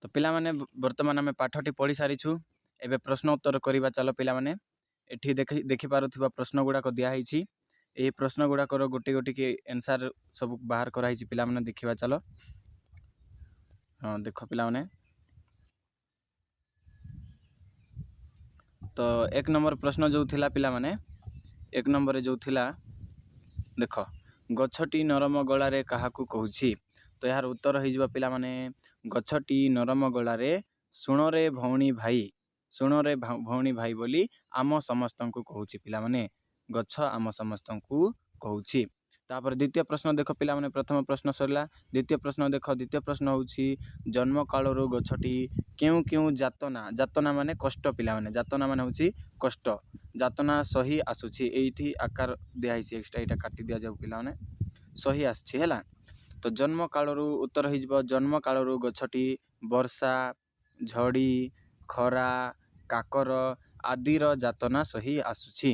ତ ପିଲାମାନେ, ବର୍ତ୍ତମାନ ଆମେ ପାଠଟି ପଢ଼ି ସାରିଛୁ। ଏବେ ପ୍ରଶ୍ନ ଉତ୍ତର କରିବା। ଚାଲ ପିଲାମାନେ, ଏଠି ଦେଖିପାରୁଥିବା ପ୍ରଶ୍ନ ଗୁଡ଼ାକ ଦିଆହେଇଛି। ଏହି ପ୍ରଶ୍ନ ଗୁଡ଼ାକର ଗୋଟି ଗୋଟିକି ଆନ୍ସର୍ ସବୁ ବାହାର କରାହେଇଛି। ପିଲାମାନେ, ଦେଖିବା ଚାଲ। ହଁ, ଦେଖ ପିଲାମାନେ। ତ 1 ନମ୍ବର ପ୍ରଶ୍ନ ଯେଉଁ ଥିଲା ପିଲାମାନେ, 1 ନମ୍ବରରେ ଯେଉଁ ଥିଲା, ଦେଖ, ଗଛଟି ନରମ ଗଳାରେ କାହାକୁ କହୁଛି? ତ ଏହାର ଉତ୍ତର ହେଇଯିବ ପିଲାମାନେ, ଗଛଟି ନରମ ଗଳାରେ ଶୁଣରେ ଭଉଣୀ ଭାଇ, ଶୁଣରେ ଭଉଣୀ ଭାଇ ବୋଲି ଆମ ସମସ୍ତଙ୍କୁ କହୁଛି। ପିଲାମାନେ, ଗଛ ଆମ ସମସ୍ତଙ୍କୁ କହୁଛି। ତାପରେ ଦ୍ୱିତୀୟ ପ୍ରଶ୍ନ ଦେଖ ପିଲାମାନେ। ପ୍ରଥମ ପ୍ରଶ୍ନ ସରିଲା, ଦ୍ୱିତୀୟ ପ୍ରଶ୍ନ ଦେଖ। ଦ୍ୱିତୀୟ ପ୍ରଶ୍ନ ହେଉଛି, ଜନ୍ମ କାଳରୁ ଗଛଟି କେଉଁ କେଉଁ ଯାତନା, ଯାତନା ମାନେ କଷ୍ଟ ପିଲାମାନେ, ଯାତନା ମାନେ ହେଉଛି କଷ୍ଟ, ଯାତନା ସହି ଆସୁଛି। ଏଇଠି ଆକାର ଦିଆହେଇଛି ଏକ୍ସଟ୍ରା, ଏଇଟା କାଟି ଦିଆଯାଉ ପିଲାମାନେ। ସହି ଆସୁଛି ହେଲା। ତ ଜନ୍ମ କାଳରୁ ଉତ୍ତର ହେଇଯିବ, ଜନ୍ମ କାଳରୁ ଗଛଟି ବର୍ଷା, ଝଡ଼ି, ଖରା, କାକର ଆଦିର ଯାତନା ସହି ଆସୁଛି।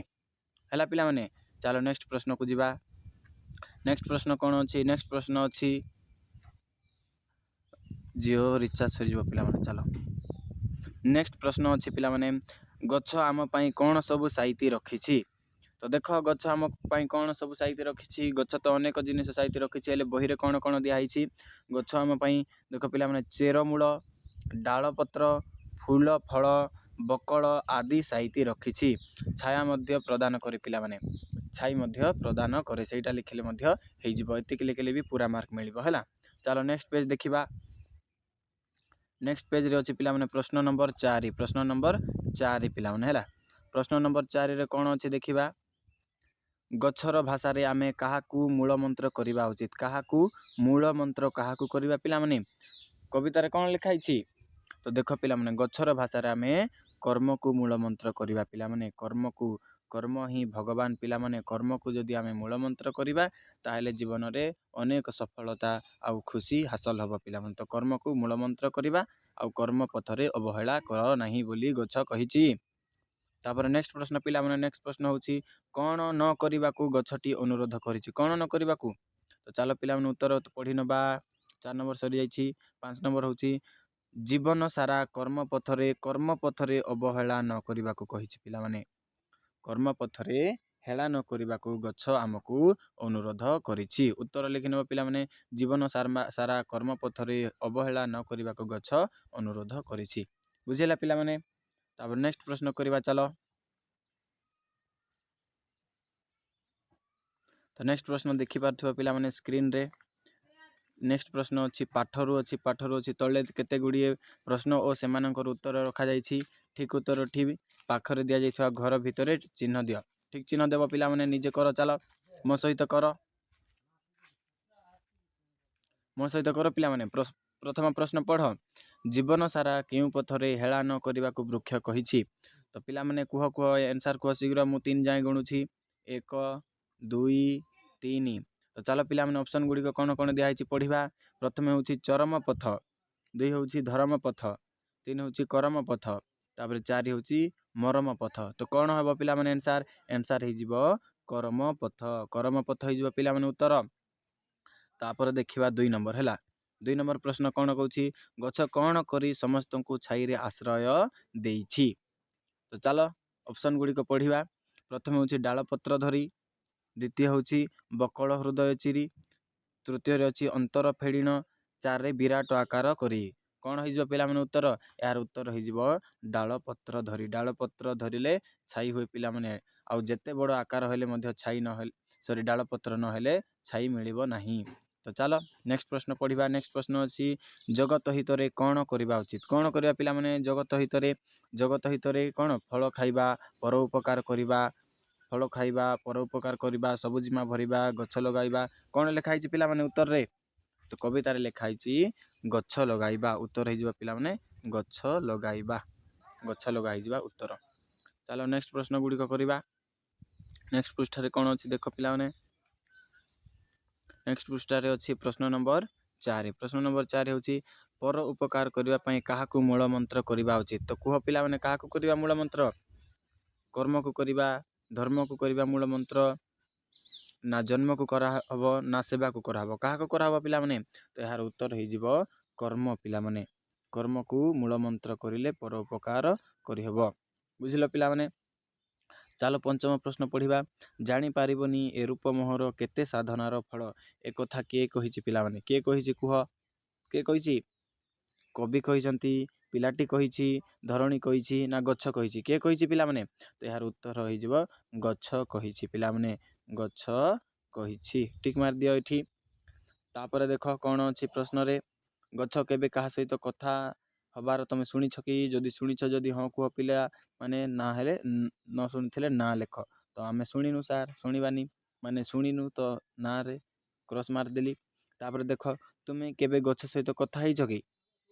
ହେଲା ପିଲାମାନେ, ଚାଲ ନେକ୍ସଟ ପ୍ରଶ୍ନକୁ ଯିବା। ନେକ୍ସଟ ପ୍ରଶ୍ନ କ'ଣ ଅଛି? ନେକ୍ସଟ ପ୍ରଶ୍ନ ଅଛି, ଜିଓ ରିଚାର୍ଜ ସରିଯିବ ପିଲାମାନେ। ଚାଲ, ନେକ୍ସଟ ପ୍ରଶ୍ନ ଅଛି ପିଲାମାନେ, ଗଛ ଆମ ପାଇଁ କ'ଣ ସବୁ ସାଇତି ରଖିଛି? ତ ଦେଖ, ଗଛ ଆମ ପାଇଁ କ'ଣ ସବୁ ସାଇତି ରଖିଛି? ଗଛ ତ ଅନେକ ଜିନିଷ ସାଇତି ରଖିଛି, ହେଲେ ବହିରେ କ'ଣ କ'ଣ ଦିଆହେଇଛି? ଗଛ ଆମ ପାଇଁ, ଦେଖ ପିଲାମାନେ, ଚେରମୂଳ, ଡାଳପତ୍ର, ଫୁଲ, ଫଳ, ବକଳ ଆଦି ସାଇତି ରଖିଛି। ଛାୟା ମଧ୍ୟ ପ୍ରଦାନ କରେ ପିଲାମାନେ, ଛାଇ ମଧ୍ୟ ପ୍ରଦାନ କରେ। ସେଇଟା ଲେଖିଲେ ମଧ୍ୟ ହେଇଯିବ, ଏତିକି ଲେଖିଲେ ବି ପୁରା ମାର୍କ ମିଳିବ। ହେଲା, ଚାଲ ନେକ୍ସଟ ପେଜ୍ ଦେଖିବା। ନେକ୍ସଟ ପେଜ୍ରେ ଅଛି ପିଲାମାନେ ପ୍ରଶ୍ନ ନମ୍ବର 4। ପ୍ରଶ୍ନ ନମ୍ବର 4 ପିଲାମାନେ, ହେଲା। ପ୍ରଶ୍ନ ନମ୍ବର 4ରେ କ'ଣ ଅଛି ଦେଖିବା। ଗଛର ଭାଷାରେ ଆମେ କାହାକୁ ମୂଳମନ୍ତ୍ର କରିବା ଉଚିତ? କାହାକୁ ମୂଳମନ୍ତ୍ର କାହାକୁ କରିବା ପିଲାମାନେ? କବିତାରେ କ'ଣ ଲେଖା ହେଇଛି? ତ ଦେଖ ପିଲାମାନେ, ଗଛର ଭାଷାରେ ଆମେ କର୍ମକୁ ମୂଳମନ୍ତ୍ର କରିବା ପିଲାମାନେ। କର୍ମକୁ, କର୍ମ ହିଁ ଭଗବାନ ପିଲାମାନେ। କର୍ମକୁ ଯଦି ଆମେ ମୂଳମନ୍ତ୍ର କରିବା, ତାହେଲେ ଜୀବନରେ ଅନେକ ସଫଳତା ଆଉ ଖୁସି ହାସଲ ହେବ ପିଲାମାନେ। ତ କର୍ମକୁ ମୂଳମନ୍ତ୍ର କରିବା ଆଉ କର୍ମ ପଥରେ ଅବହେଳା କର ନାହିଁ ବୋଲି ଗଛ କହିଛି। ତାପରେ ନେକ୍ସଟ ପ୍ରଶ୍ନ ପିଲାମାନେ। ନେକ୍ସଟ ପ୍ରଶ୍ନ ହେଉଛି, କ'ଣ ନ କରିବାକୁ ଗଛଟି ଅନୁରୋଧ କରିଛି? କ'ଣ ନ କରିବାକୁ? ତ ଚାଲ ପିଲାମାନେ, ଉତ୍ତର ପଢ଼ି ନେବା। 4 ନମ୍ବର ସରିଯାଇଛି। 5 ନମ୍ବର ହେଉଛି, ଜୀବନ ସାରା କର୍ମ ପଥରେ ଅବହେଳା ନ କରିବାକୁ କହିଛି ପିଲାମାନେ। କର୍ମ ପଥରେ ହେଳା ନ କରିବାକୁ ଗଛ ଆମକୁ ଅନୁରୋଧ କରିଛି। ଉତ୍ତର ଲେଖିନେବ ପିଲାମାନେ, ଜୀବନ ସାରା କର୍ମ ପଥରେ ଅବହେଳା ନ କରିବାକୁ ଗଛ ଅନୁରୋଧ କରିଛି। ବୁଝିଲା ପିଲାମାନେ? ତାପରେ ନେକ୍ସଟ ପ୍ରଶ୍ନ କରିବା ଚାଲ। ତ ନେକ୍ସଟ ପ୍ରଶ୍ନ ଦେଖିପାରୁଥିବ ପିଲାମାନେ ସ୍କ୍ରିନ୍ରେ। ନେକ୍ସଟ ପ୍ରଶ୍ନ ଅଛି, ପାଠରୁ ଅଛି, ପାଠରୁ ଅଛି। ତଳେ କେତେ ଗୁଡ଼ିଏ ପ୍ରଶ୍ନ ଓ ସେମାନଙ୍କର ଉତ୍ତର ରଖାଯାଇଛି। ଠିକ୍ ଉତ୍ତରଟି ପାଖରେ ଦିଆଯାଇଥିବା ଘର ଭିତରେ ଚିହ୍ନ ଦିଅ। ଠିକ୍ ଚିହ୍ନ ଦେବ ପିଲାମାନେ, ନିଜେ କର। ଚାଲ ମୋ ସହିତ କର, ମୋ ସହିତ କର ପିଲାମାନେ। ପ୍ରଥମ ପ୍ରଶ୍ନ ପଢ଼, ଜୀବନ ସାରା କେଉଁ ପଥରେ ହେଳା ନ କରିବାକୁ ବୃକ୍ଷ କହିଛି? ତ ପିଲାମାନେ, କୁହ କୁହ, ଆନ୍ସର୍ କୁହ ଶୀଘ୍ର। ମୁଁ 3 ଯାଏଁ ଗଣୁଛି, 1, 2, 3। ତ ଚାଲ ପିଲାମାନେ, ଅପସନ୍ ଗୁଡ଼ିକ କ'ଣ କ'ଣ ଦିଆହେଇଛି ପଢ଼ିବା। ପ୍ରଥମେ ହେଉଛି ଚରମ ପଥ, 2 ହେଉଛି ଧରମ ପଥ, 3 ହେଉଛି କରମ ପଥ, ତାପରେ 4 ହେଉଛି ମରମ ପଥ। ତ କ'ଣ ହେବ ପିଲାମାନେ ଆନ୍ସର୍? ଆନ୍ସର୍ ହେଇଯିବ କରମ ପଥ। କରମ ପଥ ହେଇଯିବ ପିଲାମାନେ ଉତ୍ତର। ତାପରେ ଦେଖିବା 2 ନମ୍ବର। ହେଲା, 2 ନମ୍ବର ପ୍ରଶ୍ନ କ'ଣ କହୁଛି? ଗଛ କ'ଣ କରି ସମସ୍ତଙ୍କୁ ଛାଇରେ ଆଶ୍ରୟ ଦେଇଛି? ତ ଚାଲ ଅପସନ୍ ଗୁଡ଼ିକ ପଢ଼ିବା। ପ୍ରଥମେ ହେଉଛି ଡାଳପତ୍ର ଧରି, ଦ୍ୱିତୀୟ ହେଉଛି ବକଳ ହୃଦୟ ଚିରି, ତୃତୀୟରେ ଅଛି ଅନ୍ତର ଫେଡ଼ିଣ, 4ରେ ବିରାଟ ଆକାର କରି। କ'ଣ ହେଇଯିବ ପିଲାମାନେ ଉତ୍ତର? ଏହାର ଉତ୍ତର ହେଇଯିବ ଡାଳପତ୍ର ଧରି। ଡାଳପତ୍ର ଧରିଲେ ଛାଇ ହୁଏ ପିଲାମାନେ। ଆଉ ଯେତେ ବଡ଼ ଆକାର ହେଲେ ମଧ୍ୟ ଛାଇ ନହେଲେ, ସରି, ଡାଳପତ୍ର ନହେଲେ ଛାଇ ମିଳିବ ନାହିଁ। ତ ଚାଲ ନେକ୍ସଟ ପ୍ରଶ୍ନ ପଢ଼ିବା। ନେକ୍ସଟ ପ୍ରଶ୍ନ ଅଛି, ଜଗତ ହିତରେ କ'ଣ କରିବା ଉଚିତ? କ'ଣ କରିବା ପିଲାମାନେ ଜଗତ ହିତରେ? ଜଗତ ହିତରେ କ'ଣ? ଫଳ ଖାଇବା, ପର ଉପକାର କରିବା, ଫଳ ଖାଇବା, ପର ଉପକାର କରିବା, ସବୁଜିମା ଭରିବା, ଗଛ ଲଗାଇବା। କ'ଣ ଲେଖା ହେଇଛି ପିଲାମାନେ ଉତ୍ତରରେ? ତ କବିତାରେ ଲେଖା ହେଇଛି ଗଛ ଲଗାଇବା। ଉତ୍ତର ହେଇଯିବ ପିଲାମାନେ ଗଛ ଲଗାଇବା। ଗଛ ଲଗା ହେଇଯିବା ଉତ୍ତର। ଚାଲ ନେକ୍ସଟ ପ୍ରଶ୍ନ ଗୁଡ଼ିକ କରିବା। ନେକ୍ସଟ ପୃଷ୍ଠାରେ କ'ଣ ଅଛି ଦେଖ ପିଲାମାନେ। ନେକ୍ସଟ ପୃଷ୍ଠାରେ ଅଛି ପ୍ରଶ୍ନ ନମ୍ବର 4। ପ୍ରଶ୍ନ ନମ୍ବର 4 ହେଉଛି, ପର ଉପକାର କରିବା ପାଇଁ କାହାକୁ ମୂଳମନ୍ତ୍ର କରିବା ଉଚିତ? ତ କୁହ ପିଲାମାନେ, କାହାକୁ କରିବା ମୂଳମନ୍ତ୍ର? କର୍ମକୁ କରିବା, ଧର୍ମକୁ କରିବା ମୂଳମନ୍ତ୍ର, ନା ଜନ୍ମକୁ କରାହବ, ନା ସେବାକୁ କରାହବ? କାହାକୁ କରାହବ ପିଲାମାନେ? ତ ଏହାର ଉତ୍ତର ହେଇଯିବ କର୍ମ ପିଲାମାନେ। କର୍ମକୁ ମୂଳ ମନ୍ତ୍ର କରିଲେ ପରୋପକାର କରିହେବ। ବୁଝିଲ ପିଲାମାନେ? ଚାଲ ପଞ୍ଚମ ପ୍ରଶ୍ନ ପଢ଼ିବା। ଜାଣିପାରିବନି ଏ ରୂପ ମୋହର କେତେ ସାଧନାର ଫଳ, ଏକଥା କିଏ କହିଛି ପିଲାମାନେ? କିଏ କହିଛି କୁହ? କିଏ କହିଛି? କବି କହିଛନ୍ତି, ପିଲାଟି କହିଛି, ଧରଣୀ କହିଛି ନା ଗଛ କହିଛି? କିଏ କହିଛି ପିଲାମାନେ? ତ ଏହାର ଉତ୍ତର ହେଇଯିବ ଗଛ କହିଛି ପିଲାମାନେ, ଗଛ କହିଛି। ଟିକ୍ ମାରିଦିଅ ଏଠି। ତାପରେ ଦେଖ କ'ଣ ଅଛି ପ୍ରଶ୍ନରେ। ଗଛ କେବେ କାହା ସହିତ କଥା ହବାର ତମେ ଶୁଣିଛ କି? ଯଦି ଶୁଣିଛ, ଯଦି ହଁ କୁହ ପିଲା ମାନେ, ନା ହେଲେ ନ ଶୁଣିଥିଲେ ନା ଲେଖ। ତ ଆମେ ଶୁଣିନୁ ସାର୍, ଶୁଣିବାନି, ମାନେ ଶୁଣିନୁ ତ ନାଁରେ କ୍ରସ୍ ମାରିଦେଲି। ତାପରେ ଦେଖ, ତୁମେ କେବେ ଗଛ ସହିତ କଥା ହେଇଛ କି?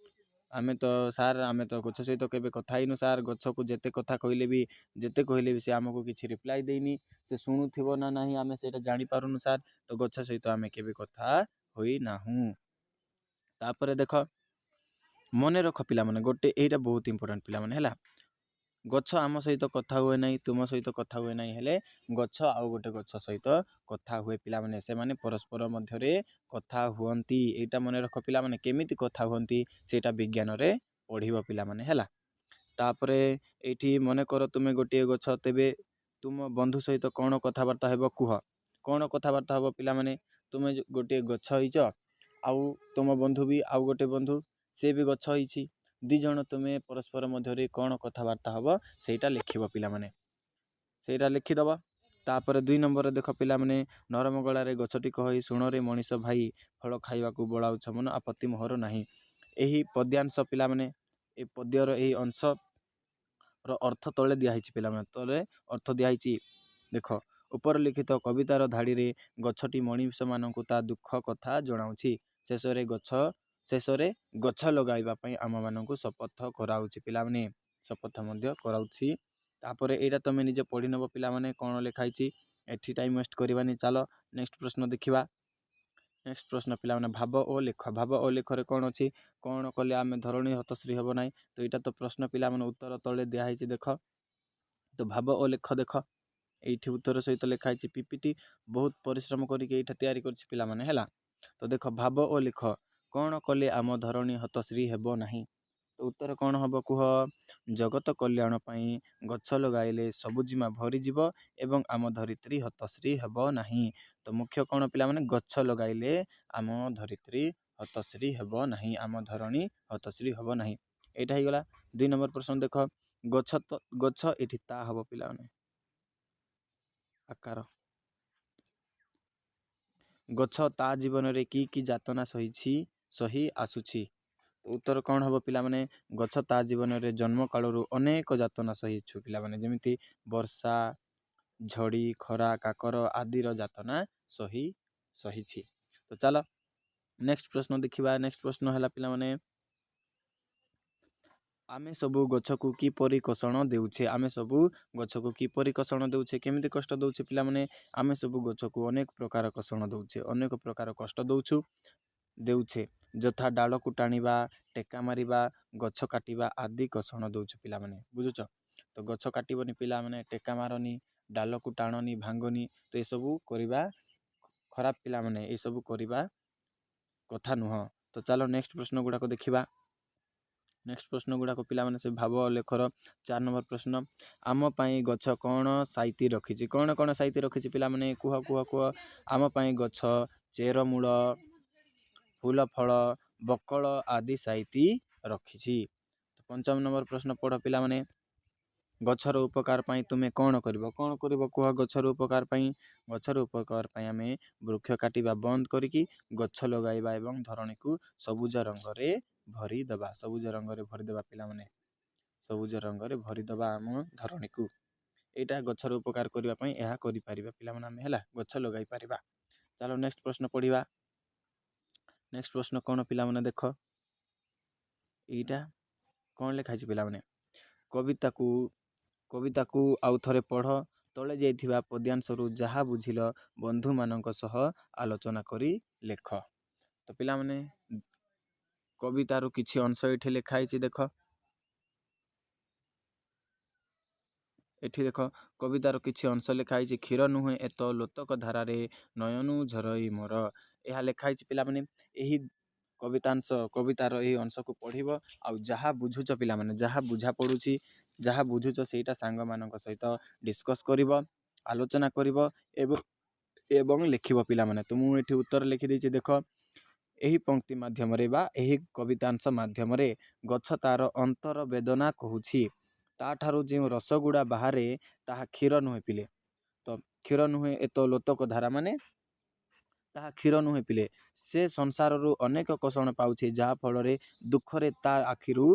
ଆମେ ତ ସାର୍, ଆମେ ତ ଗଛ ସହିତ କେବେ କଥା ହେଇନୁ ସାର୍। ଗଛକୁ ଯେତେ କଥା କହିଲେ ବି, ଯେତେ କହିଲେ ବି ସେ ଆମକୁ କିଛି ରିପ୍ଲାଏ ଦେଇନି। ସେ ଶୁଣୁଥିବ ନା ନାହିଁ ଆମେ ସେଇଟା ଜାଣିପାରୁନୁ ସାର୍। ତ ଗଛ ସହିତ ଆମେ କେବେ କଥା ହୋଇନାହୁଁ। ତାପରେ ଦେଖ, ମନେ ରଖ ପିଲାମାନେ, ଗୋଟେ ଏଇଟା ବହୁତ ଇମ୍ପୋର୍ଟାଣ୍ଟ ପିଲାମାନେ, ହେଲା। ଗଛ ଆମ ସହିତ କଥା ହୁଏ ନାହିଁ, ତୁମ ସହିତ କଥା ହୁଏ ନାହିଁ, ହେଲେ ଗଛ ଆଉ ଗୋଟେ ଗଛ ସହିତ କଥା ହୁଏ ପିଲାମାନେ। ସେମାନେ ପରସ୍ପର ମଧ୍ୟରେ କଥା ହୁଅନ୍ତି, ଏଇଟା ମନେ ରଖ ପିଲାମାନେ। କେମିତି କଥା ହୁଅନ୍ତି ସେଇଟା ବିଜ୍ଞାନରେ ପଢ଼ିବ ପିଲାମାନେ, ହେଲା। ତାପରେ ଏଇଠି ମନେକର ତୁମେ ଗୋଟିଏ ଗଛ, ତେବେ ତୁମ ବନ୍ଧୁ ସହିତ କ'ଣ କଥାବାର୍ତ୍ତା ହେବ କୁହ? କ'ଣ କଥାବାର୍ତ୍ତା ହେବ ପିଲାମାନେ? ତୁମେ ଗୋଟିଏ ଗଛ ହେଇଛ, ଆଉ ତୁମ ବନ୍ଧୁ ବି ଆଉ ଗୋଟେ ବନ୍ଧୁ, ସେ ବି ଗଛ ହେଇଛି। ଦୁଇ ଜଣ ତୁମେ ପରସ୍ପର ମଧ୍ୟରେ କ'ଣ କଥାବାର୍ତ୍ତା ହେବ ସେଇଟା ଲେଖିବ ପିଲାମାନେ, ସେଇଟା ଲେଖିଦେବ। ତାପରେ 2 ନମ୍ବରରେ ଦେଖ ପିଲାମାନେ, ନରମ ଗଳାରେ ଗଛଟି କହଇ, ଶୁଣରେ ମଣିଷ ଭାଇ, ଫଳ ଖାଇବାକୁ ବଳାଉଛ ମନ, ଆପତ୍ତି ମୋହର ନାହିଁ। ଏହି ପଦ୍ୟାଂଶ ପିଲାମାନେ, ଏ ପଦ୍ୟର ଏହି ଅଂଶର ଅର୍ଥ ତଳେ ଦିଆହେଇଛି ପିଲାମାନେ, ତଳେ ଅର୍ଥ ଦିଆହେଇଛି। ଦେଖ, ଉପର ଲିଖିତ କବିତାର ଧାଡ଼ିରେ ଗଛଟି ମଣିଷମାନଙ୍କୁ ତା ଦୁଃଖ କଥା ଜଣାଉଛି। ଶେଷରେ ଗଛ ଲଗାଇବା ପାଇଁ ଆମମାନଙ୍କୁ ଶପଥ କରାଉଛି ପିଲାମାନେ, ଶପଥ ମଧ୍ୟ କରାଉଛି। ତାପରେ ଏଇଟା ତମେ ନିଜେ ପଢ଼ି ନେବ ପିଲାମାନେ, କ'ଣ ଲେଖା ହେଇଛି। ଏଠି ଟାଇମ୍ ୱେଷ୍ଟ କରିବାନି, ଚାଲ ନେକ୍ସଟ ପ୍ରଶ୍ନ ଦେଖିବା। ନେକ୍ସଟ ପ୍ରଶ୍ନ ପିଲାମାନେ, ଭାବ ଓ ଲେଖ। ଭାବ ଓ ଲେଖରେ କ'ଣ ଅଛି? କ'ଣ କଲେ ଆମେ ଧରଣୀ ହତଶ୍ରୀ ହେବ ନାହିଁ? ତ ଏଇଟା ତ ପ୍ରଶ୍ନ ପିଲାମାନେ, ଉତ୍ତର ତଳେ ଦିଆହେଇଛି ଦେଖ। ତ ଭାବ ଓ ଲେଖ ଦେଖ, ଏଇଠି ଉତ୍ତର ସହିତ ଲେଖା ହେଇଛି। ପିପିଟି ବହୁତ ପରିଶ୍ରମ କରିକି ଏଇଟା ତିଆରି କରିଛି ପିଲାମାନେ, ହେଲା। ତ ଦେଖ, ଭାବ ଓ ଲେଖ, କ'ଣ କଲେ ଆମ ଧରଣୀ ହତଶ୍ରୀ ହେବ ନାହିଁ? ତ ଉତ୍ତର କ'ଣ ହେବ କୁହ? ଜଗତ କଲ୍ୟାଣ ପାଇଁ ଗଛ ଲଗାଇଲେ ସବୁଜିମା ଭରିଯିବ ଏବଂ ଆମ ଧରିତ୍ରୀ ହତଶ୍ରୀ ହେବ ନାହିଁ। ତ ମୁଖ୍ୟ କ'ଣ ପିଲାମାନେ? ଗଛ ଲଗାଇଲେ ଆମ ଧରିତ୍ରୀ ହତଶ୍ରୀ ହେବ ନାହିଁ, ଆମ ଧରଣୀ ହତଶ୍ରୀ ହେବ ନାହିଁ। ଏଇଟା ହେଇଗଲା 2 ନମ୍ବର ପ୍ରଶ୍ନ। ଦେଖ, ଗଛ ତ ଗଛ ଏଠି ତା ହେବ ପିଲାମାନେ, ଆକାର। ଗଛ ତା ଜୀବନରେ କି କି ଯାତନା ସହିଛି, ସହି ଆସୁଛି? ଉତ୍ତର କ'ଣ ହେବ ପିଲାମାନେ? ଗଛ ତା ଜୀବନରେ ଜନ୍ମ କାଳରୁ ଅନେକ ଯାତନା ସହିଛୁ ପିଲାମାନେ, ଯେମିତି ବର୍ଷା, ଝଡ଼ି, ଖରା, କାକର ଆଦିର ଯାତନା ସହିଛି। ତ ଚାଲ ନେକ୍ସଟ ପ୍ରଶ୍ନ ଦେଖିବା। ନେକ୍ସଟ ପ୍ରଶ୍ନ ହେଲା ପିଲାମାନେ, ଆମେ ସବୁ ଗଛକୁ କିପରି କଷଣ ଦେଉଛେ? ଆମେ ସବୁ ଗଛକୁ କିପରି କଷଣ ଦେଉଛେ? କେମିତି କଷ୍ଟ ଦେଉଛେ ପିଲାମାନେ? ଆମେ ସବୁ ଗଛକୁ ଅନେକ ପ୍ରକାର କଷଣ ଦେଉଛେ, ଅନେକ ପ୍ରକାର କଷ୍ଟ ଦେଉଛୁ, ଦେଉଛେ, ଯଥା ଡାଳକୁ ଟାଣିବା, ଟେକା ମାରିବା, ଗଛ କାଟିବା ଆଦି କଷଣ ଦେଉଛୁ ପିଲାମାନେ। ବୁଝୁଛ ତ? ଗଛ କାଟିବନି ପିଲାମାନେ, ଟେକା ମାରନି, ଡାଳକୁ ଟାଣନି, ଭାଙ୍ଗନି। ତ ଏସବୁ କରିବା ଖରାପ ପିଲାମାନେ, ଏସବୁ କରିବା କଥା ନୁହଁ। ତ ଚାଲ ନେକ୍ସଟ ପ୍ରଶ୍ନ ଗୁଡ଼ାକ ଦେଖିବା। ନେକ୍ସଟ ପ୍ରଶ୍ନ ଗୁଡ଼ାକ ପିଲାମାନେ, ସେ ଭାବ ଲେଖର 4 ନମ୍ବର ପ୍ରଶ୍ନ, ଆମ ପାଇଁ ଗଛ କ'ଣ ସାଇତି ରଖିଛି? କ'ଣ କ'ଣ ସାଇତି ରଖିଛି ପିଲାମାନେ? କୁହ କୁହ କୁହ। ଆମ ପାଇଁ ଗଛ ଚେରମୂଳ, ଫୁଲ, ଫଳ, ବକଳ ଆଦି ସାଇତି ରଖିଛି। ତ 5 ନମ୍ବର ପ୍ରଶ୍ନ ପଢ଼ ପିଲାମାନେ, ଗଛର ଉପକାର ପାଇଁ ତୁମେ କ'ଣ କରିବ? କ'ଣ କରିବ କୁହ ଗଛର ଉପକାର ପାଇଁ? ଗଛର ଉପକାର ପାଇଁ ଆମେ ବୃକ୍ଷ କାଟିବା ବନ୍ଦ କରିକି ଗଛ ଲଗାଇବା ଏବଂ ଧରଣୀକୁ ସବୁଜ ରଙ୍ଗରେ ଭରିଦେବା। ସବୁଜ ରଙ୍ଗରେ ଭରିଦେବା ପିଲାମାନେ, ସବୁଜ ରଙ୍ଗରେ ଭରିଦେବା ଆମ ଧରଣୀକୁ। ଏଇଟା ଗଛର ଉପକାର କରିବା ପାଇଁ ଏହା କରିପାରିବା ପିଲାମାନେ ଆମେ, ହେଲା, ଗଛ ଲଗାଇ ପାରିବା। ଚାଲ ନେକ୍ସଟ ପ୍ରଶ୍ନ ପଢ଼ିବା। ନେକ୍ସଟ ପ୍ରଶ୍ନ କ'ଣ ପିଲାମାନେ? ଦେଖ, ଏଇଟା କ'ଣ ଲେଖା ହେଇଛି ପିଲାମାନେ? କବିତାକୁ ଆଉ ଥରେ ପଢ଼, ତଳେ ଯାଇଥିବା ପଦ୍ୟାଂଶରୁ ଯାହା ବୁଝିଲ ବନ୍ଧୁମାନଙ୍କ ସହ ଆଲୋଚନା କରି ଲେଖ। ତ ପିଲାମାନେ, କବିତାରୁ କିଛି ଅଂଶ ଏଠି ଲେଖା ହେଇଛି ଦେଖ। ଏଠି ଦେଖ, କବିତାର କିଛି ଅଂଶ ଲେଖା ହେଇଛି। କ୍ଷୀର ନୁହେଁ ଏତ ଲୋତକ ଧାରାରେ ନୟନୁ ଝରଇ ମୋର, ଏହା ଲେଖା ହେଇଛି ପିଲାମାନେ। ଏହି କବିତାଂଶ, କବିତାର ଏହି ଅଂଶକୁ ପଢ଼ିବ ଆଉ ଯାହା ବୁଝୁଛ ପିଲାମାନେ, ଯାହା ବୁଝା ପଡ଼ୁଛି, ଯାହା ବୁଝୁଛ, ସେଇଟା ସାଙ୍ଗମାନଙ୍କ ସହିତ ଡିସ୍କସ୍ କରିବ, ଆଲୋଚନା କରିବ ଏବଂ ଲେଖିବ ପିଲାମାନେ। ତ ମୁଁ ଏଠି ଉତ୍ତର ଲେଖିଦେଇଛି, ଦେଖ। ଏହି ପଙ୍କ୍ତି ମାଧ୍ୟମରେ ବା ଏହି କବିତାଂଶ ମାଧ୍ୟମରେ ଗଛ ତାର ଅନ୍ତର ବେଦନା କହୁଛି। ତାଠାରୁ ଯେଉଁ ରସଗୁଡ଼ା ବାହାରେ ତାହା କ୍ଷୀର ନୁହେଁ ପିଲେ। ତ କ୍ଷୀର ନୁହେଁ ଏତ ଲୋତକ ଧାରା, ମାନେ ତାହା କ୍ଷୀର ନୁହେଁ ପିଲେ। ସେ ସଂସାରରୁ ଅନେକ କଷଣ ପାଉଛି, ଯାହାଫଳରେ ଦୁଃଖରେ ତା ଆଖିରୁ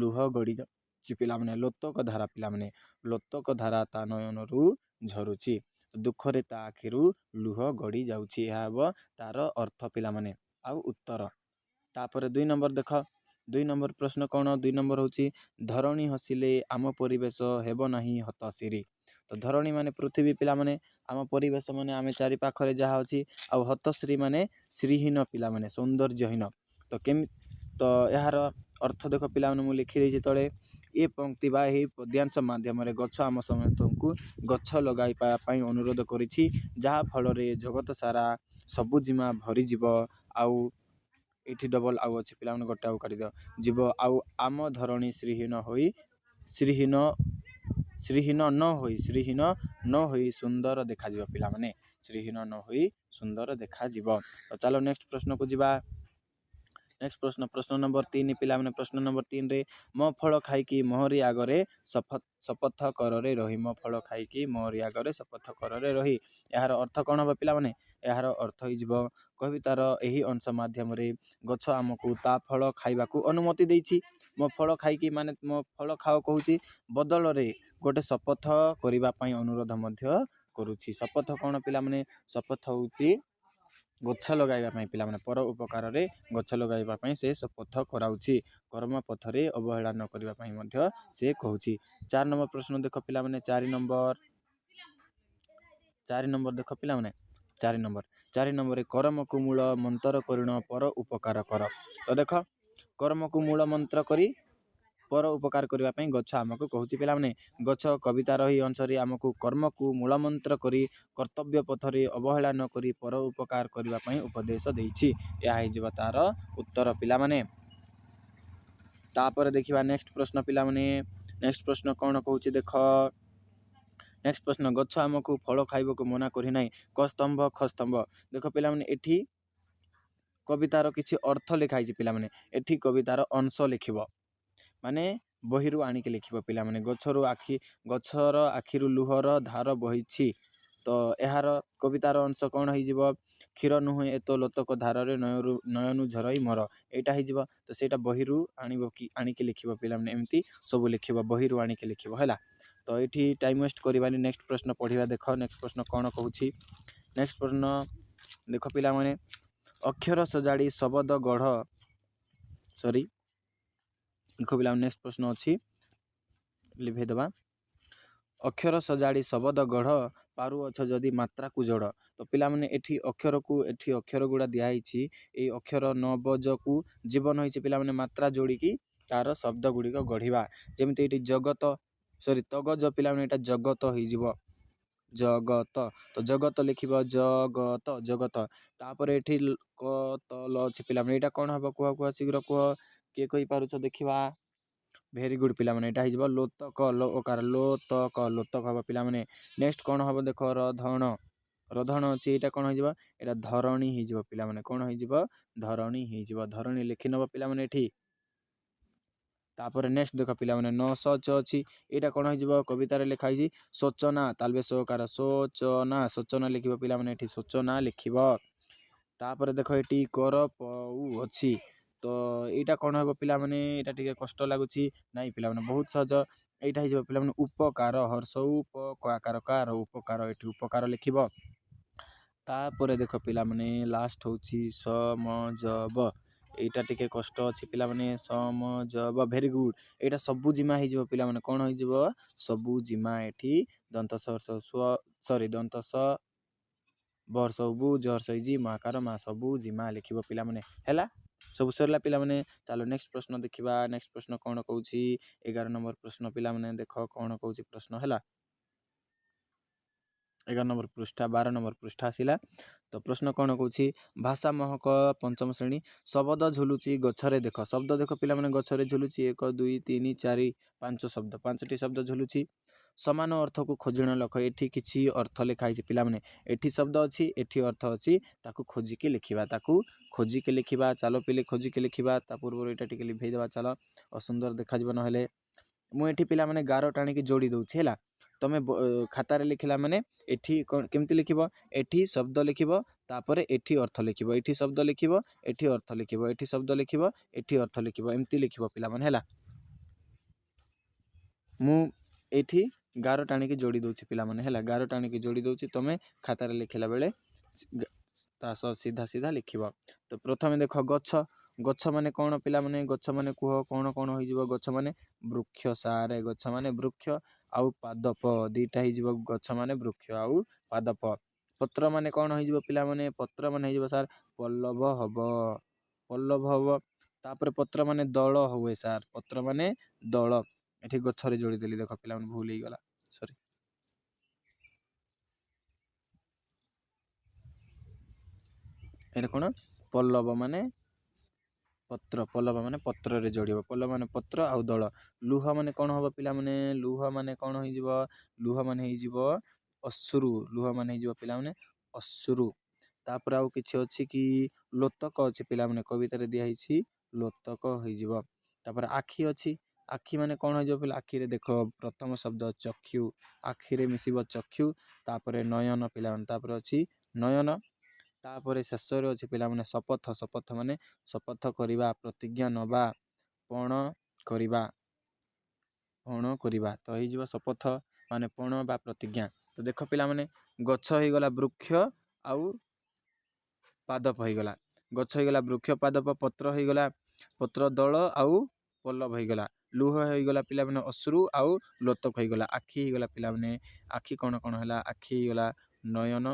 ଲୁହ ଗଡ଼ି ଯାଉଛି ପିଲାମାନେ। ଲୋତକ ଧାରା ପିଲାମାନେ, ଲୋତକ ଧାରା ତା ନୟନରୁ ଝରୁଛି, ଦୁଃଖରେ ତା ଆଖିରୁ ଲୁହ ଗଡ଼ି ଯାଉଛି। ଏହା ହେବ ତାର ଅର୍ଥ ପିଲାମାନେ ଆଉ ଉତ୍ତର। ତାପରେ 2 ନମ୍ବର ଦେଖ। 2 ନମ୍ବର ପ୍ରଶ୍ନ କ'ଣ? 2 ନମ୍ବର ହେଉଛି, ଧରଣୀ ହସିଲେ ଆମ ପରିବେଶ ହେବ ନାହିଁ ହତଶିରୀ। ତ ଧରଣୀ ମାନେ ପୃଥିବୀ ପିଲାମାନେ, ଆମ ପରିବେଶ ମାନେ ଆମେ ଚାରିପାଖରେ ଯାହା ଅଛି, ଆଉ ହତଶ୍ରୀ ମାନେ ଶ୍ରୀହୀନ ପିଲାମାନେ, ସୌନ୍ଦର୍ଯ୍ୟହୀନ। ତ କେମି ତ ଏହାର ଅର୍ଥ ଦେଖ ପିଲାମାନେ, ମୁଁ ଲେଖିଦେଇଛି ତଳେ। ଏ ପଙ୍କ୍ତି ବା ଏହି ପଦ୍ୟାଂଶ ମାଧ୍ୟମରେ ଗଛ ଆମ ସମସ୍ତଙ୍କୁ ଗଛ ଲଗାଇବା ପାଇଁ ଅନୁରୋଧ କରିଛି, ଯାହାଫଳରେ ଜଗତ ସାରା ସବୁଜିମା ଭରିଯିବ। ଆଉ ଏଇଠି ଡବଲ୍ ଆଉ ଅଛି ପିଲାମାନେ, ଗୋଟେ ଆଉ କାଟିଦିଅ ଯିବ, ଆଉ ଆମ ଧରଣୀ ଶ୍ରୀହୀନ ହୋଇ ଶ୍ରୀହୀନ ଶ୍ରୀହୀନ ନ ହୋଇ ଶ୍ରୀହୀନ ନ ହୋଇ ସୁନ୍ଦର ଦେଖାଯିବ ପିଲାମାନେ, ଶ୍ରୀହୀନ ନ ହୋଇ ସୁନ୍ଦର ଦେଖାଯିବ। ତ ଚାଲ ନେକ୍ସଟ ପ୍ରଶ୍ନକୁ ଯିବା। ନେକ୍ସଟ ପ୍ରଶ୍ନ, ପ୍ରଶ୍ନ ନମ୍ବର 3 ପିଲାମାନେ। ପ୍ରଶ୍ନ ନମ୍ବର 3ରେ, ମୋ ଫଳ ଖାଇକି ମୋହରି ଆଗରେ ଶପଥ କରରେ ରହି। ମୋ ଫଳ ଖାଇକି ମୋହରି ଆଗରେ ଶପଥ କରରେ ରହି। ଏହାର ଅର୍ଥ କ'ଣ ହେବ ପିଲାମାନେ? ଏହାର ଅର୍ଥ ହେଇଯିବ, କବିତାର ଏହି ଅଂଶ ମାଧ୍ୟମରେ ଗଛ ଆମକୁ ତା ଫଳ ଖାଇବାକୁ ଅନୁମତି ଦେଇଛି। ମୋ ଫଳ ଖାଇକି ମାନେ ମୋ ଫଳ ଖାଅ କହୁଛି, ବଦଳରେ ଗୋଟେ ଶପଥ କରିବା ପାଇଁ ଅନୁରୋଧ ମଧ୍ୟ କରୁଛି। ଶପଥ କ'ଣ ପିଲାମାନେ? ଶପଥ ହେଉଛି ଗଛ ଲଗାଇବା ପାଇଁ ପିଲାମାନେ। ପର ଉପକାରରେ ଗଛ ଲଗାଇବା ପାଇଁ ସେ ଶପଥ କରାଉଛି। କର୍ମ ପଥରେ ଅବହେଳା ନ କରିବା ପାଇଁ ମଧ୍ୟ ସେ କହୁଛି। 4 ନମ୍ବର ପ୍ରଶ୍ନ ଦେଖ ପିଲାମାନେ। 4 ନମ୍ବର, 4 ନମ୍ବର ଦେଖ ପିଲାମାନେ, 4 ନମ୍ବର। 4 ନମ୍ବରରେ, କରମକୁ ମୂଳ ମନ୍ତ୍ର କରିଣ ପର ଉପକାର କର। ତ ଦେଖ, କର୍ମକୁ ମୂଳ ମନ୍ତ୍ର କରି ପର ଉପକାର କରିବା ପାଇଁ ଗଛ ଆମକୁ କହୁଛି ପିଲାମାନେ। ଗଛ କବିତାର ଏହି ଅଂଶରେ ଆମକୁ କର୍ମକୁ ମୂଳମନ୍ତ୍ର କରି କର୍ତ୍ତବ୍ୟ ପଥରେ ଅବହେଳା ନ କରି ପର ଉପକାର କରିବା ପାଇଁ ଉପଦେଶ ଦେଇଛି। ଏହା ହେଇଯିବ ତାର ଉତ୍ତର ପିଲାମାନେ। ତାପରେ ଦେଖିବା ନେକ୍ସଟ ପ୍ରଶ୍ନ ପିଲାମାନେ। ନେକ୍ସଟ ପ୍ରଶ୍ନ କ'ଣ କହୁଛି ଦେଖ। ନେକ୍ସଟ ପ୍ରଶ୍ନ, ଗଛ ଆମକୁ ଫଳ ଖାଇବାକୁ ମନା କରିନାହିଁ, କ ସ୍ତମ୍ଭ ଖ ସ୍ତମ୍ଭ। ଦେଖ ପିଲାମାନେ, ଏଠି କବିତାର କିଛି ଅର୍ଥ ଲେଖା ହେଇଛି ପିଲାମାନେ। ଏଠି କବିତାର ଅଂଶ ଲେଖିବ, ମାନେ ବହିରୁ ଆଣିକି ଲେଖିବ ପିଲାମାନେ। ଗଛରୁ ଆଖି, ଗଛର ଆଖିରୁ ଲୁହର ଧାର ବହିଛି। ତ ଏହାର କବିତାର ଅଂଶ କ'ଣ ହେଇଯିବ? କ୍ଷୀର ନୁହେଁ ଏତ ଲୋତକ ଧାରରେ ନୟରୁ ନୟନୁ ଝରଇ ମର, ଏଇଟା ହେଇଯିବ। ତ ସେଇଟା ବହିରୁ ଆଣିବ କି ଆଣିକି ଲେଖିବ ପିଲାମାନେ। ଏମିତି ସବୁ ଲେଖିବ, ବହିରୁ ଆଣିକି ଲେଖିବ, ହେଲା? ତ ଏଇଠି ଟାଇମ୍ ୱେଷ୍ଟ କରିବାନି, ନେକ୍ସଟ ପ୍ରଶ୍ନ ପଢ଼ିବା। ଦେଖ ନେକ୍ସଟ ପ୍ରଶ୍ନ କ'ଣ କହୁଛି। ନେକ୍ସଟ ପ୍ରଶ୍ନ ଦେଖ ପିଲାମାନେ, ଅକ୍ଷର ସଜାଡ଼ି ଶବଦ ଗଢ଼, ସରି, ଦେଖ ପିଲାମାନେ, ନେକ୍ସଟ ପ୍ରଶ୍ନ ଅଛି, ଲିଭେଇଦେବା। ଅକ୍ଷର ସଜାଡ଼ି ଶବଦ ଗଢ଼, ପାରୁଅଛ ଯଦି ମାତ୍ରାକୁ ଯୋଡ଼। ତ ପିଲାମାନେ, ଏଠି ଅକ୍ଷରକୁ, ଏଠି ଅକ୍ଷର ଗୁଡ଼ା ଦିଆହେଇଛି। ଏଇ ଅକ୍ଷର ନବଜକୁ ଜୀବନ ହେଇଛି ପିଲାମାନେ। ମାତ୍ରା ଯୋଡ଼ିକି ତାର ଶବ୍ଦ ଗୁଡ଼ିକ ଗଢ଼ିବା। ଯେମିତି ଏଇଠି ଜଗତ, ସରି, ତଗଜ ପିଲାମାନେ, ଏଇଟା ଜଗତ ହେଇଯିବ, ଜଗତ। ତ ଜଗତ ଲେଖିବ, ଜଗତ, ଜଗତ। ତାପରେ ଏଠି କ ତ ଲ ଅଛି ପିଲାମାନେ, ଏଇଟା କ'ଣ ହେବ? କୁହ, କୁହ, ଶୀଘ୍ର କୁହ, କିଏ କହିପାରୁଛ ଦେଖିବା। ଭେରି ଗୁଡ୍ ପିଲାମାନେ, ଏଇଟା ହେଇଯିବ ଲୋତକ, ଲୋ ଓକାର, ଲୋତକ, ଲୋତକ ହେବ ପିଲାମାନେ। ନେକ୍ସଟ କ'ଣ ହେବ ଦେଖ। ରଧଣ, ରଧଣ ଅଛି, ଏଇଟା କ'ଣ ହେଇଯିବ? ଏଇଟା ଧରଣୀ ହେଇଯିବ ପିଲାମାନେ। କ'ଣ ହେଇଯିବ? ଧରଣୀ ହେଇଯିବ। ଧରଣୀ ଲେଖିନେବ ପିଲାମାନେ ଏଠି। ତାପରେ ନେକ୍ସଟ ଦେଖ ପିଲାମାନେ, 900 ଚ ଅଛି, ଏଇଟା କ'ଣ ହେଇଯିବ? କବିତାରେ ଲେଖା ହେଇଛି ଶୋଚନା, ତାଲବେ ଶୋକାର, ଶୋଚନା, ଶୋଚନା ଲେଖିବ ପିଲାମାନେ ଏଠି, ଶୋଚନା ଲେଖିବ। ତାପରେ ଦେଖ, ଏଠି କର ପଉ ଅଛି, ତ ଏଇଟା କ'ଣ ହେବ ପିଲାମାନେ? ଏଇଟା ଟିକେ କଷ୍ଟ ଲାଗୁଛି। ନାଇଁ ପିଲାମାନେ, ବହୁତ ସହଜ। ଏଇଟା ହେଇଯିବ ପିଲାମାନେ ଉପକାର, ହର୍ଷ ଉପ ଆକାର କାର, ଉପକାର, ଏଠି ଉପକାର ଲେଖିବ। ତାପରେ ଦେଖ ପିଲାମାନେ, ଲାଷ୍ଟ ହେଉଛି ସମଜବ, ଏଇଟା ଟିକେ କଷ୍ଟ ଅଛି ପିଲାମାନେ। ସମଜବ, ଭେରି ଗୁଡ୍। ଏଇଟା ସବୁ ଜିମା ହେଇଯିବ ପିଲାମାନେ। କ'ଣ ହେଇଯିବ? ସବୁ ଜିମା। ଏଠି ଦନ୍ତ ସ, ସରି, ଦନ୍ତ ସ ବର୍ଷ ବୁ ଜର୍ଷ ହେଇଛି ମାକାର ମା, ସବୁ ଜିମା ଲେଖିବ ପିଲାମାନେ। ହେଲା, ସବୁ ସରିଲା ପିଲାମାନେ। ଚାଲ ନେକ୍ସଟ ପ୍ରଶ୍ନ ଦେଖିବା। ନେକ୍ସଟ ପ୍ରଶ୍ନ କ'ଣ କହୁଛି? 11 ନମ୍ବର ପ୍ରଶ୍ନ ପିଲାମାନେ, ଦେଖ କ'ଣ କହୁଛି ପ୍ରଶ୍ନ। ହେଲା, 11 ନମ୍ବର ପୃଷ୍ଠା, 12 ନମ୍ବର ପୃଷ୍ଠା ଆସିଲା। ତ ପ୍ରଶ୍ନ କ'ଣ କହୁଛି? ଭାଷା ମହକ, ପଞ୍ଚମ ଶ୍ରେଣୀ। ଶବ୍ଦ ଝୁଲୁଛି ଗଛରେ ଦେଖ। ଶବ୍ଦ ଦେଖ ପିଲାମାନେ, ଗଛରେ ଝୁଲୁଛି 1, 2, 3, 4, 5 ଶବ୍ଦ, 5ଟି ଶବ୍ଦ ଝୁଲୁଛି। ସମାନ ଅର୍ଥକୁ ଖୋଜିଣ ଲେଖ। ଏଠି କିଛି ଅର୍ଥ ଲେଖା ହେଇଛି ପିଲାମାନେ, ଏଠି ଶବ୍ଦ ଅଛି, ଏଠି ଅର୍ଥ ଅଛି, ତାକୁ ଖୋଜିକି ଲେଖିବା, ତାକୁ ଖୋଜିକି ଲେଖିବା। ଚାଲ ପିଲେ, ଖୋଜିକି ଲେଖିବା। ତା ପୂର୍ବରୁ ଏଇଟା ଟିକେ ଲିଭେଇ ଦେବା, ଚାଲ, ଅସୁନ୍ଦର ଦେଖାଯିବ ନହେଲେ। ମୁଁ ଏଠି ପିଲାମାନେ ଗାର ଟାଣିକି ଯୋଡ଼ି ଦେଉଛି, ହେଲା। ତମେ ଖାତାରେ ଲେଖିଲା ମାନେ ଏଠି କ'ଣ କେମିତି ଲେଖିବ? ଏଠି ଶବ୍ଦ ଲେଖିବ, ତାପରେ ଏଠି ଅର୍ଥ ଲେଖିବ, ଏଠି ଶବ୍ଦ ଲେଖିବ, ଏଠି ଅର୍ଥ ଲେଖିବ, ଏଠି ଶବ୍ଦ ଲେଖିବ, ଏଠି ଅର୍ଥ ଲେଖିବ, ଏମିତି ଲେଖିବ ପିଲାମାନେ, ହେଲା। ମୁଁ ଏଇଠି ଗାର ଟାଣିକି ଯୋଡ଼ି ଦେଉଛି ପିଲାମାନେ, ହେଲା, ଗାର ଟାଣିକି ଯୋଡ଼ି ଦେଉଛି। ତମେ ଖାତାରେ ଲେଖିଲା ବେଳେ ତା ସହ ସିଧା ସିଧା ଲେଖିବ। ତ ପ୍ରଥମେ ଦେଖ ଗଛ। ଗଛ ମାନେ କ'ଣ ପିଲାମାନେ? ଗଛ ମାନେ କୁହ କ'ଣ କ'ଣ ହେଇଯିବ? ଗଛ ମାନେ ବୃକ୍ଷ ସାରେ, ଗଛ ମାନେ ବୃକ୍ଷ ଆଉ ପାଦପ ଦୁଇଟା ହେଇଯିବ। ଗଛ ମାନେ ବୃକ୍ଷ ଆଉ ପାଦପ। ପତ୍ର ମାନେ କ'ଣ ହେଇଯିବ ପିଲାମାନେ? ପତ୍ର ମାନେ ହେଇଯିବ ସାର୍ ପଲ୍ଲବ ହବ, ପଲ୍ଲବ ହବ। ତାପରେ ପତ୍ର ମାନେ ଦଳ ହୁଏ ସାର୍, ପତ୍ର ମାନେ ଦଳ। ଏଠି ଗଛରେ ଯୋଡ଼ିଦେଲି ଦେଖ ପିଲାମାନେ, ଭୁଲ ହେଇଗଲା, ସରି। ଏଇଟା କ'ଣ? ପଲ୍ଲବ ମାନେ ପତ୍ର, ପଲ୍ଲବ ମାନେ ପତ୍ରରେ ଯୋଡ଼ିବ, ପଲ୍ଲବ ମାନେ ପତ୍ର ଆଉ ଦଳ। ଲୁହ ମାନେ କ'ଣ ହେବ ପିଲାମାନେ? ଲୁହ ମାନେ କ'ଣ ହେଇଯିବ? ଲୁହ ମାନେ ହେଇଯିବ ଅଶ୍ରୁ, ଲୁହ ମାନେ ହେଇଯିବ ପିଲାମାନେ ଅଶ୍ରୁ। ତାପରେ ଆଉ କିଛି ଅଛି କି? ଲୋତକ ଅଛି ପିଲାମାନେ, କବିତାରେ ଦିଆହେଇଛି, ଲୋତକ ହେଇଯିବ। ତାପରେ ଆଖି ଅଛି, ଆଖି ମାନେ କ'ଣ ହେଇଯିବ ପିଲା? ଆଖିରେ ଦେଖ ପ୍ରଥମ ଶବ୍ଦ ଚକ୍ଷୁ, ଆଖିରେ ମିଶିବ ଚକ୍ଷୁ, ତାପରେ ନୟନ ପିଲାମାନେ, ତାପରେ ଅଛି ନୟନ। ତାପରେ ଶେଷରେ ଅଛି ପିଲାମାନେ ଶପଥ। ଶପଥ ମାନେ ଶପଥ କରିବା, ପ୍ରତିଜ୍ଞା ନେବା, ପଣ କରିବା, ପଣ କରିବା। ତ ହେଇଯିବ ଶପଥ ମାନେ ପଣ ବା ପ୍ରତିଜ୍ଞା। ତ ଦେଖ ପିଲାମାନେ, ଗଛ ହେଇଗଲା ବୃକ୍ଷ ଆଉ ପାଦପ ହେଇଗଲା, ଗଛ ହେଇଗଲା ବୃକ୍ଷ ପାଦପ, ପତ୍ର ହେଇଗଲା ପତ୍ର ଦଳ ଆଉ ପଲ୍ଲବ ହେଇଗଲା, ଲୁହ ହେଇଗଲା ପିଲାମାନେ ଅଶ୍ରୁ ଆଉ ଲୋତକ ହେଇଗଲା, ଆଖି ହେଇଗଲା ପିଲାମାନେ, ଆଖି କ'ଣ କ'ଣ ହେଲା? ଆଖି ହେଇଗଲା ନୟନ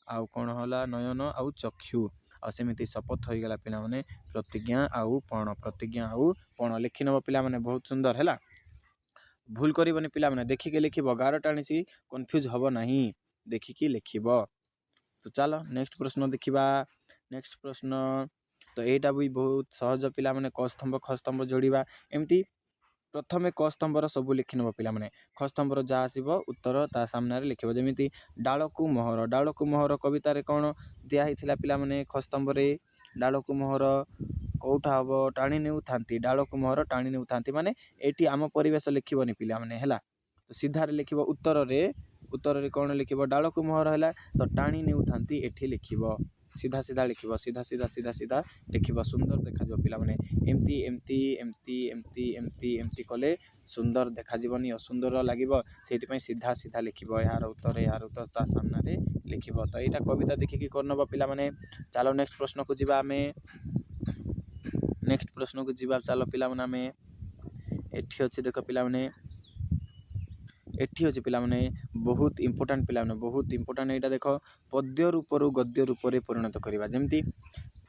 ଆଉ କ'ଣ ହେଲା? ନୟନ ଆଉ ଚକ୍ଷୁ। ଆଉ ସେମିତି ଶପଥ ହେଇଗଲା ପିଲାମାନେ ପ୍ରତିଜ୍ଞା ଆଉ ପଣ, ପ୍ରତିଜ୍ଞା ଆଉ ପଣ। ଲେଖିନେବ ପିଲାମାନେ, ବହୁତ ସୁନ୍ଦର ହେଲା, ଭୁଲ କରିବନି ପିଲାମାନେ, ଦେଖିକି ଲେଖିବ, ଗାର ଟାଣିଛି କନଫ୍ୟୁଜ୍ ହେବ ନାହିଁ, ଦେଖିକି ଲେଖିବ। ତ ଚାଲ ନେକ୍ସଟ ପ୍ରଶ୍ନ ଦେଖିବା। ନେକ୍ସଟ ପ୍ରଶ୍ନ ତ ଏଇଟା ବି ବହୁତ ସହଜ ପିଲାମାନେ, କ ସ୍ତମ୍ଭ ଖ ସ୍ତମ୍ଭ ଯୋଡ଼ିବା। ଏମିତି ପ୍ରଥମେ କ ସ୍ତମ୍ଭର ସବୁ ଲେଖିନେବ ପିଲାମାନେ, ଖ ସ୍ତମ୍ଭର ଯାହା ଆସିବ ଉତ୍ତର ତା ସାମ୍ନାରେ ଲେଖିବ। ଯେମିତି ଡାଳକୁ ମୋହର, ଡାଳକୁ ମୋହର କବିତାରେ କ'ଣ ଦିଆ ହେଇଥିଲା ପିଲାମାନେ? ଖ ସ୍ତମ୍ଭରେ ଡାଳକୁ ମୋହର କେଉଁଟା ହେବ? ଟାଣି ନେଉଥାନ୍ତି, ଡାଳକୁ ମୋହର ଟାଣି ନେଉଥାନ୍ତି, ମାନେ ଏଇଠି ଆମ ପରିବେଶ ଲେଖିବନି ପିଲାମାନେ, ହେଲା। ତ ସିଧାରେ ଲେଖିବ ଉତ୍ତରରେ, ଉତ୍ତରରେ କ'ଣ ଲେଖିବ? ଡାଳକୁ ମୋହର ହେଲା ତ ଟାଣି ନେଉଥାନ୍ତି ଏଠି ଲେଖିବ, ସିଧା ସିଧା ଲେଖିବ, ସିଧା ସିଧା ସିଧା ସିଧା ଲେଖିବ, ସୁନ୍ଦର ଦେଖାଯିବ ପିଲାମାନେ। ଏମିତି ଏମିତି ଏମିତି ଏମିତି ଏମିତି ଏମିତି କଲେ ସୁନ୍ଦର ଦେଖାଯିବନି, ଅସୁନ୍ଦର ଲାଗିବ, ସେଇଥିପାଇଁ ସିଧା ସିଧା ଲେଖିବ, ଏହାର ଉତ୍ତର ଏହାର ଉତ୍ତର ତା ସାମ୍ନାରେ ଲେଖିବ। ତ ଏଇଟା କବିତା ଦେଖିକି କରିନେବ ପିଲାମାନେ। ଚାଲ ନେକ୍ସଟ ପ୍ରଶ୍ନକୁ ଯିବା ଆମେ, ନେକ୍ସଟ ପ୍ରଶ୍ନକୁ ଯିବା ଚାଲ ପିଲାମାନେ। ଆମେ ଏଠି ଅଛି ଦେଖ ପିଲାମାନେ, ଏଠି ଅଛି ପିଲାମାନେ, ବହୁତ ଇମ୍ପୋର୍ଟାଣ୍ଟ ପିଲାମାନେ, ବହୁତ ଇମ୍ପୋର୍ଟାଣ୍ଟ ଏଇଟା ଦେଖ, ପଦ୍ୟ ରୂପରୁ ଗଦ୍ୟ ରୂପରେ ପରିଣତ କରିବା। ଯେମିତି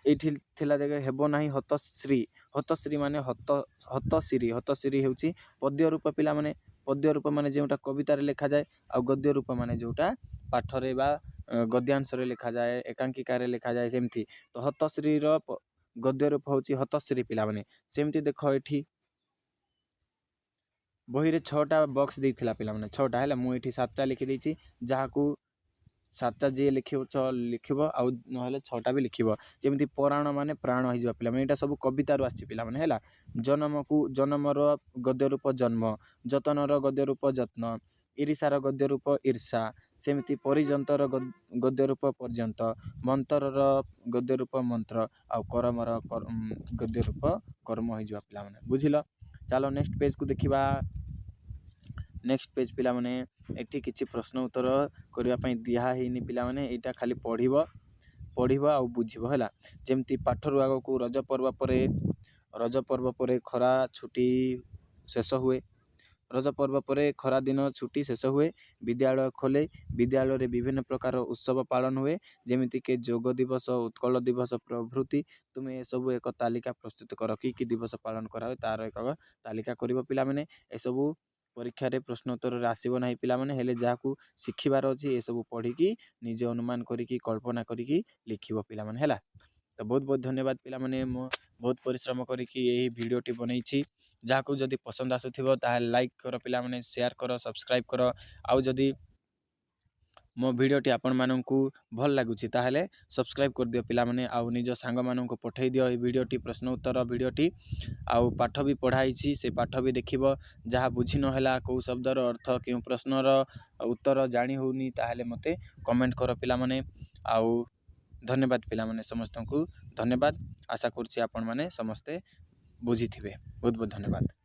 ଏଇଠି ଥିଲା ଦେଖ, ହେବ ନାହିଁ ହତଶ୍ରୀ, ହତଶ୍ରୀ ମାନେ ହତ, ହତଶିରୀ, ହତଶିରୀ ହେଉଛି ପଦ୍ୟ ରୂପ ପିଲାମାନେ। ପଦ୍ୟ ରୂପ ମାନେ ଯେଉଁଟା କବିତାରେ ଲେଖାଯାଏ, ଆଉ ଗଦ୍ୟ ରୂପ ମାନେ ଯେଉଁଟା ପାଠରେ ବା ଗଦ୍ୟାଂଶରେ ଲେଖାଯାଏ, ଏକାଙ୍କିକାରେ ଲେଖାଯାଏ, ସେମିତି। ତ ହତଶ୍ରୀର ଗଦ୍ୟ ରୂପ ହେଉଛି ହତଶ୍ରୀ ପିଲାମାନେ। ସେମିତି ଦେଖ ଏଠି ବହିରେ 6ଟା ବକ୍ସ ଦେଇଥିଲା ପିଲାମାନେ, 6ଟା ହେଲା, ମୁଁ ଏଠି 7ଟା ଲେଖିଦେଇଛି, ଯାହାକୁ 7ଟା ଯିଏ ଲେଖିବ ଲେଖିବ, ଆଉ ନହେଲେ 6ଟା ବି ଲେଖିବ। ଯେମିତି ପରାଣ ମାନେ ପ୍ରାଣ ହେଇଯିବ ପିଲାମାନେ, ଏଇଟା ସବୁ କବିତାରୁ ଆସିଛି ପିଲାମାନେ, ହେଲା। ଜନମକୁ ଜନମର ଗଦ୍ୟ ରୂପ ଜନ୍ମ, ଯତନର ଗଦ୍ୟ ରୂପ ଯତ୍ନ, ଈର୍ଷାର ଗଦ୍ୟ ରୂପ ଈର୍ଷା, ସେମିତି ପରିଯନ୍ତର ଗଦ୍ୟ ରୂପ ପର୍ଯ୍ୟନ୍ତ, ମନ୍ତରର ଗଦ୍ୟ ରୂପ ମନ୍ତ୍ର, ଆଉ କରମର ଗଦ୍ୟ ରୂପ କର୍ମ ହେଇଯିବ ପିଲାମାନେ, ବୁଝିଲ। ଚାଲ ନେକ୍ସଟ ପେଜ୍କୁ ଦେଖିବା। ନେକ୍ସଟ ପେଜ୍ ପିଲାମାନେ, ଏଠି କିଛି ପ୍ରଶ୍ନ ଉତ୍ତର କରିବା ପାଇଁ ଦିଆ ହେଇନି ପିଲାମାନେ, ଏଇଟା ଖାଲି ପଢ଼ିବ, ପଢ଼ିବ ଆଉ ବୁଝିବ, ହେଲା। ଯେମିତି ପାଠରୁ ଆଗକୁ, ରଜ ପର୍ବ ପରେ, ରଜ ପର୍ବ ପରେ ଖରା ଛୁଟି ଶେଷ ହୁଏ, ରଜ ପର୍ବ ପରେ ଖରା ଦିନ ଛୁଟି ଶେଷ ହୁଏ, ବିଦ୍ୟାଳୟ ଖୋଲେ, ବିଦ୍ୟାଳୟରେ ବିଭିନ୍ନ ପ୍ରକାର ଉତ୍ସବ ପାଳନ ହୁଏ, ଯେମିତିକି ଯୋଗ ଦିବସ, ଉତ୍କଳ ଦିବସ ପ୍ରଭୃତି। ତୁମେ ଏସବୁ ଏକ ତାଲିକା ପ୍ରସ୍ତୁତ କର, କି କି ଦିବସ ପାଳନ କରାହୁଏ ତାର ଏକ ତାଲିକା କରିବ ପିଲାମାନେ। ଏସବୁ ପରୀକ୍ଷାରେ ପ୍ରଶ୍ନ ଉତ୍ତରରେ ଆସିବ ନାହିଁ ପିଲାମାନେ, ହେଲେ ଯାହାକୁ ଶିଖିବାର ଅଛି ଏସବୁ ପଢ଼ିକି ନିଜେ ଅନୁମାନ କରିକି କଳ୍ପନା କରିକି ଲେଖିବ ପିଲାମାନେ, ହେଲା। ତ ବହୁତ ବହୁତ ଧନ୍ୟବାଦ ପିଲାମାନେ। ମୁଁ ବହୁତ ପରିଶ୍ରମ କରିକି ଏହି ଭିଡ଼ିଓଟି ବନେଇଛି। ଯାହାକୁ ଯଦି ପସନ୍ଦ ଆସୁଥିବ ତାହେଲେ ଲାଇକ୍ କର ପିଲାମାନେ, ସେୟାର କର, ସବସ୍କ୍ରାଇବ୍ କର। ଆଉ ଯଦି ମୋ ଭିଡ଼ିଓଟି ଆପଣମାନଙ୍କୁ ଭଲ ଲାଗୁଛି ତାହେଲେ ସବସ୍କ୍ରାଇବ୍ କରିଦିଅ ପିଲାମାନେ, ଆଉ ନିଜ ସାଙ୍ଗମାନଙ୍କୁ ପଠାଇ ଦିଅ ଏଇ ଭିଡ଼ିଓଟି, ପ୍ରଶ୍ନ ଉତ୍ତର ଭିଡ଼ିଓଟି। ଆଉ ପାଠ ବି ପଢ଼ା ହେଇଛି, ସେ ପାଠ ବି ଦେଖିବ। ଯାହା ବୁଝି ନହେଲା, କେଉଁ ଶବ୍ଦର ଅର୍ଥ, କେଉଁ ପ୍ରଶ୍ନର ଉତ୍ତର ଜାଣି ହେଉନି, ତାହେଲେ ମୋତେ କମେଣ୍ଟ କର ପିଲାମାନେ। ଆଉ ଧନ୍ୟବାଦ ପିଲାମାନେ, ସମସ୍ତଙ୍କୁ ଧନ୍ୟବାଦ। ଆଶା କରୁଛି ଆପଣମାନେ ସମସ୍ତେ ବୁଝିଥିବେ। ବହୁତ ବହୁତ ଧନ୍ୟବାଦ।